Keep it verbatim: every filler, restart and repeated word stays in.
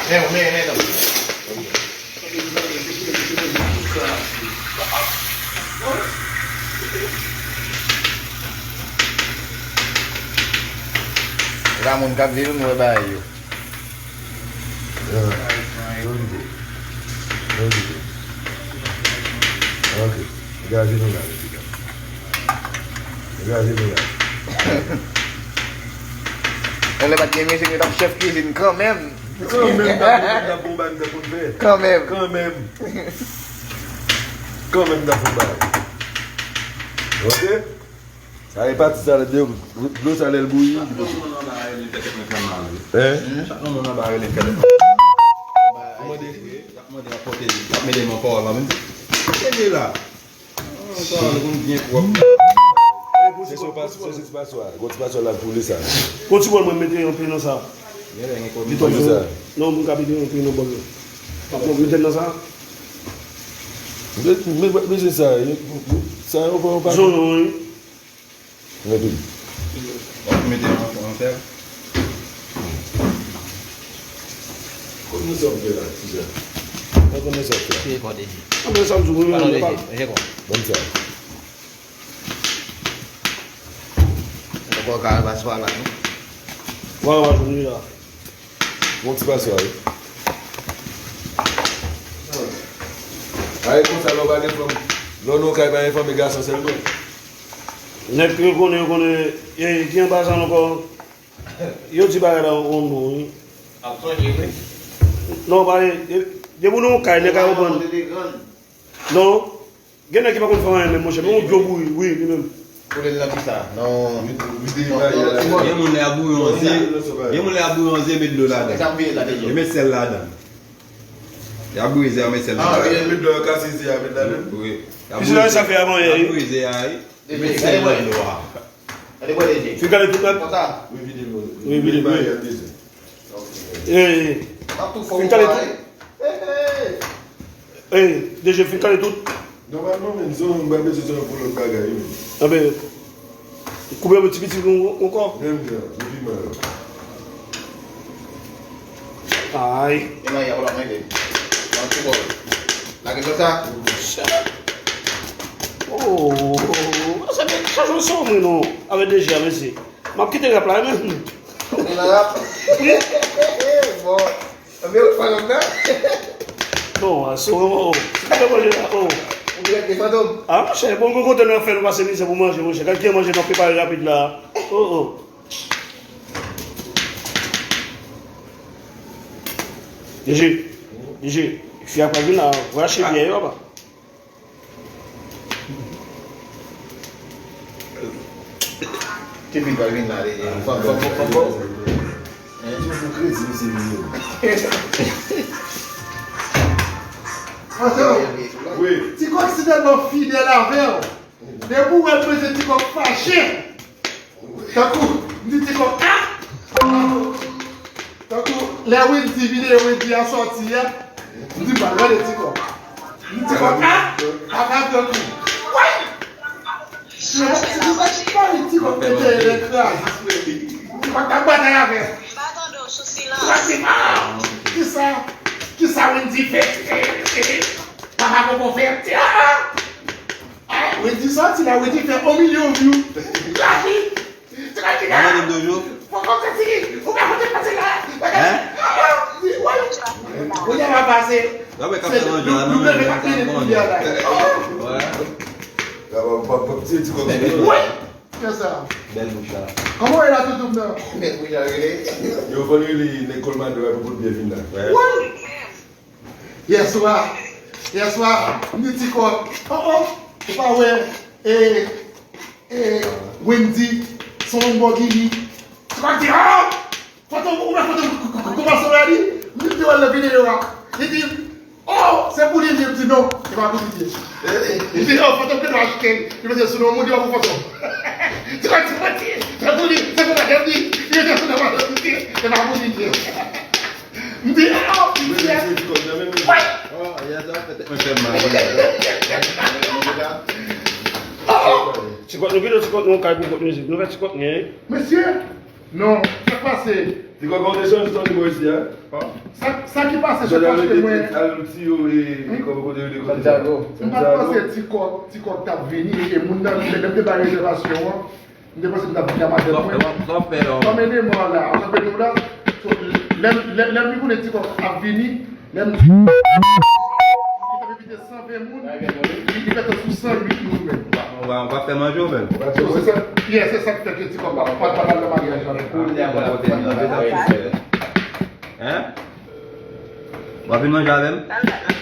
Men, men, men, non. E pa moun k ap viv, m wè bagay yo. Ah, okipe. Okipe. Ok. Degaje nou la, mesye dam. Degaje nou la. Nan lè pa t gen mesye, nou t ap chèf kizin kanmenm. Kanmenm, n ap, n ap, n ap fè yon bagay, n ap konn fè. Kanmenm. Kanmenm. Kanmenm, n ap fè yon bagay. Ok? Sa e pati sa, de, dlo sa lè l bouyi, li pote. Hein? Chak moun anba rele l fè tèt mwen fè mal, wi. Ou mande, y ap mande, y ap pote, y ap mete men kò la, men se li la. Sa nou konn byen pwòp. Se sou pa-, se sou ti paswa. Gon ti paswa la pou li sa. Gon ti bòl mwen mete yon pe nan sa. Li tonbe. Non, mwen ka mete yon pe nan bòl la. Pa pwòp, mete nan sa. Men, men, men se sa, sa yo fè yon pa. Zon non, wi. Mwen tou. W ap mete an, an fè. Konnen sa w ap fè la, ti Jan. Mwen konnen sa w ap fè. Ki rekòde? Anben sa m di w, wi, mwen pa. Ban m sa. Ankò ka pase pa la, non? Mwen pa jwenn li la. Bon ti paswa, wi. A, e konsa lè w pa gen fanm, lè w nan yon kay pa gen fanm, e gason sèlman. Nèg yo konnen, yo konnen, e, ki anba sa ankò? Yo di bagay la yon non, wi. Ap sonje, wi. Non, pa, e, depi w nan yon kay, nèg a konprann. Non. Gen nèg ki pa konn fè anyen menm, monchè. Men yon dlo bouyi, wi, li menm. Koule l nan kisa? Non. Gen moun lè y ap bouyi yon ze, gen moun lè y ap bouyi yon ze, met dlo ladan. Yo met sèl ladan. Y ap bouyi ze a, met sèl ladan. Ah, yo met dlo yo kase ze a, met ladan. Wi. Y ap bouyi ze a, y ap bouyi ze a, wi. Met sèl nan dlo a. Fin kale tout nèt? Wi, vide dlo. Wi, vide dlo. Ey, fin kale tout. Ey, D J, fin kale tout. Nòmalman, menm, se yon, mwen bezwen se yon volòt bagay, wi. Anben, koupe yon ti piti ankò. Menm jan, epi mal. Ay. E la, y a pa mete. Nan ti bòl. Lage konsa. Oh, sa men, sa jwe sou mwen non. Avèk D J a, mesye. M ap kite rap la, men. Ou nan rap? Bon. Anben, ou fè rap la? Non, a, so, oh, oh. Si ou fè manje la, oh. Ou dirèk de Fantom? Ah, monchè, bon, gon kote nou ap fè nou pase mizè pou manje, monchè. Gad ki manje nou ap prepare rapid la. Oh, oh. D J, D J, fi a pral vin la, rache biyè yo, apa. Kevin pral vin la, li, li, fanm, fanm, fanm, fanm, fanm. Hein? Ti fout kredi, misye vini. Atò, wi. Ti kòk si tèlman fidèl avè w. Depi w wè l, mwen se ti kòk fache. Tankou, m di ti kòk, ah! Tankou, lè Wendy vide, Wendy a sòti a, m di, "Ba, gade ti kòk." M di, "Ti kòk, ah! Apa tankou." Woy! Ti kòk, ti kòk, ti kòk, mete lè kraze. Ti kòk, t ap batay avè. M pa tande w sou silans. Ti kòk, ah! Kisa, kisa Wendy fè? Papa Popo fè, ah, ah! Ah, Wendy sòti la, Wendy fè on milyon view. Lavi! Ti kòk di la! Mwen menm toujou. Fò kòm sa ti, ou pa konte pase la. Hein? Ah, ah, di, woy. Ou jan va pase. Sa vle kap fè manje a, nou menm nou pa ka manje. Wè. Wi. Fè sa. Bèl bouch la. Kòman w ye la, toutoum nan? Bèl bouch la, rele. Yo, fò n rele nèg Colmado a pou l byen vin la. Wi. Yèswa, yèswa, m di ti kòk, oh, oh, ou pa wè, e, e, Wendy, se yon Lamborghini. Ti kòk di, oh, Fantom, ou wè Fantom, k-, k-, k-, kòman sa w wè li? M di, te wè l nan videyo a. Li di, oh, se pou li, m di, non, se pa pou li, li di. Li di, oh, Fantom, ke nou achte, li mete sou non, moun di, oh, pou Fantom. Ti kòk di, se pou li, se pou madanm li, li mete sou non, madanm li, se pa pou li, li di. M di, ah, m di, ah. Wi. Ti kòk, nou kite ti kòk, nou kay pou kòk mizik. Nou fè ti kòk, nen. Mesye, non, sa k pase? Ti kòk an te chanje tande bò isi a. Sa ki pase se paske mwen. Al ti yo e kòm kote yo te kote sa. M pa t panse ti kòk ti kòk t ap vini e moun nan lè m te bay rezèvasyon an. M te panse m t ap vin a madanm mwen. Kòm ede mò la, an fè nou la. Lè m vin konnen ti kòk ap vini, lè m li t ap envite san ven moun, li fèt sou san uit moun menm. Ou pa fè manje ou menm. So se sa, yeah, se sa k fè ke ti kòk pa pa pa nan maryaj la. Hein? W ap vin manje avè m?